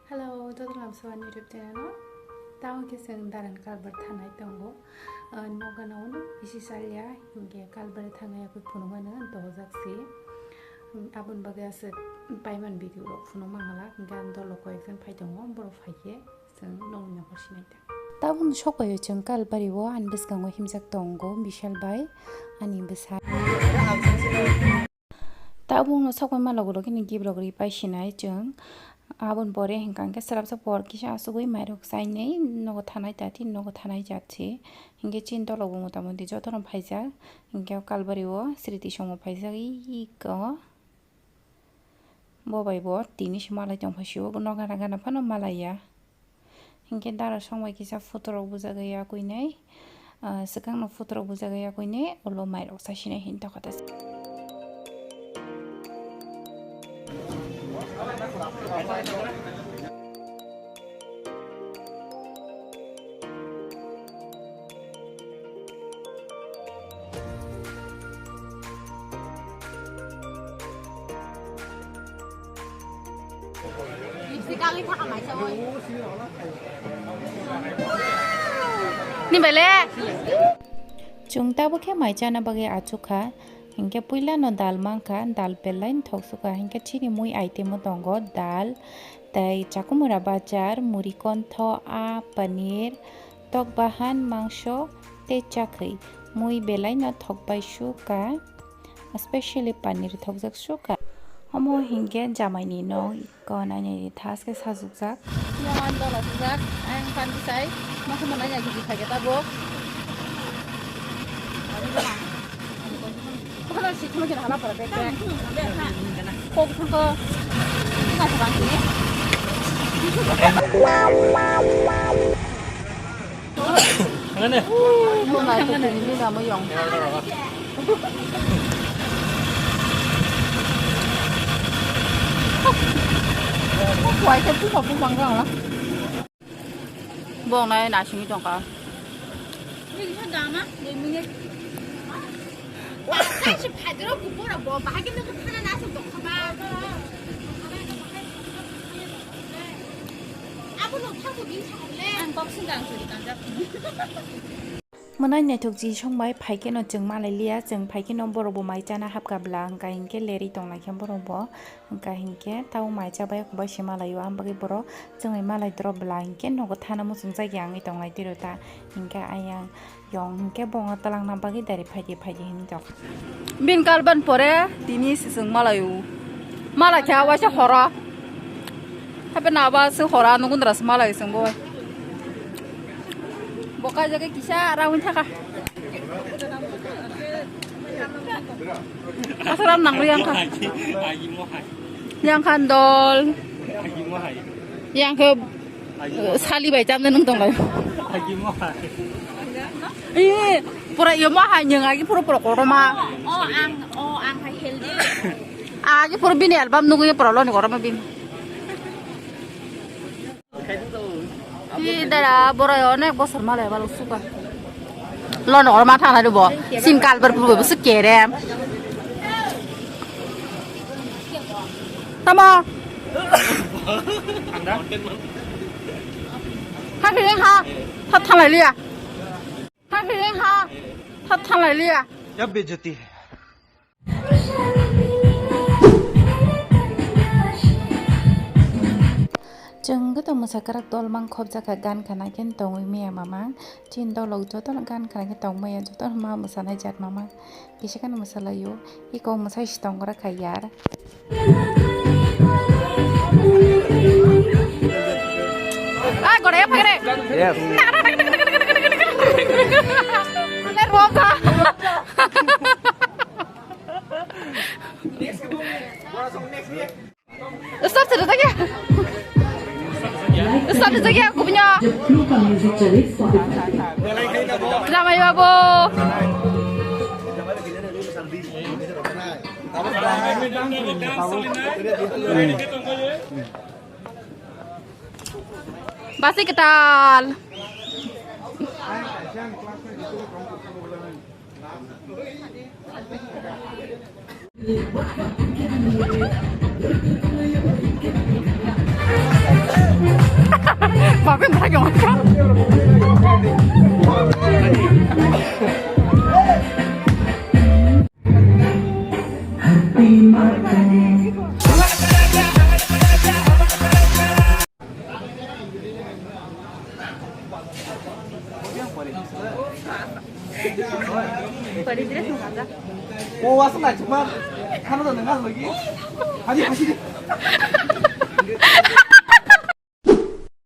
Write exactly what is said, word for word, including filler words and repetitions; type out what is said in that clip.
Hello, joto lamsawani YouTube channel o. Tamo khe chwng Daran Kalbar thanai tongo. Ah, nokgana ono bisi salya, hinkhe Kalbar thanai yakui phunukmano dojak se. Aboni bagwi aswk paiman video rok phunukma hala, hinkhe ang dolo koyekjon phai tongo, borok phaikhe chwng nokni nokar sinai ta. Tabukni sokbaio chwng Kalbari o ani bwskango himjak tongo Bishal bai ani bwsa. Tabukno sokbai malogo rok hini gibrok ri pai sinai chwng. Aboni pore hinkha hinkhe swrapsa por kisa asugwi mairok chainai nogo thanai tati nogo thanai jatsi. Hinkhe chini dolok bo motamoti jotono phaijak. Hinkhe o Kalbari o Sriti songo phaijak iko. Bo bai bo tini se malai tongphai sio, no gana gana phano malai ya. Hinkhe dara songbai kisa photo rok bujagwi yakuinai, ah, swkangno photo rok bujagwi yakuinai, ulo mairok chasinai hinwi tongkha ta. Ni bele. Chwng tabuk khe mai chana bagwi achukha. Hinkhe puilano dal mankha, dal belai thok sukha. Hinkhe chini mui item o tongo dal, tei chakumura bachar, muri kontho, aa, paneer, tok bahan, mangso tei chakhwi. Mui belai no thok bai sukha, especially paneer thokjak sukha. Omo hinkhe jamaini nok. Ko nainai thaske sajukjak. Yaman dola sujak, ang pan bisai, masa manai ya gidi phage tabuk. Kono si kono kena hala pora bek bek. Kok thangko. Ina sabang sini. Nana. Nuna tu tini ni nama yang. Kuai ke tu kopu bangga lah. Bong nai nasi ni tongka. Ni bisa dama, ni minyak. Wah, saya si phadro kubur abo, bahagi tu khana nasi tongka ba. Ang boxing dang suri kanjak. Mwnai naithok ji songbai phaikhe no chwng malai liya, chwng phaikhe no borok bo mai chana hapkha bla, hwnkha hinkhe lerwi tonglaikha borok bo, hwnkha hinkhe tamo mai chabai bai se malaio, ang bagwi borok chwngwi malai drop bla hinkhe nogo thana muchungjak ya wngwi tonglai tiro ta, hinkhe ayang. Yong hinkhe bongo twlangna bagwi dari phaidi phaidi hinwi tong. Bin kalban pore tini sising malayo. Malai khe waisa horo. Hape naba se hora nugundra se malai sing bo. Bo kaijak kisa rawi thaka. Asra nang yang kha. Yang khan dol. Yang khe Sali bai chamne nung tong lai. Agi mo hai. Ih, pura iyo mo hai nyeng agi pura pura koroma. Oh, ang, oh, ang hai healthy. Agi pura bini album nugui pura loni koroma bin. Ih, dara boro onek bosor malai balo suka. Lono oro ma thang nai bo. Sim kal bar purbo bo sik kerem. Tamo. Ha khe ha. Ha thang lai liya. Ha khe ha. Ha thang lai liya. Ya bejati hai. Chwng goto mwsakrak dol mang khopjak kha gan khana khe tongwi maya mamang. Chini dolok jotono gan khana khe tong maya, jotono ma mwsanai jat mamang. Kisa kheno mwsalaio, iko mwsai si tong gra kha yar. Ah, gora ya phagre. Yes. Le roba. Stop se jagya. Stop se jagya kubnya. Jamai babu. Basi ketal. Bakın daha yavaş. Pari dress mo kaka. O, asa na cuma. Kano na ngas lagi. Hari, hari.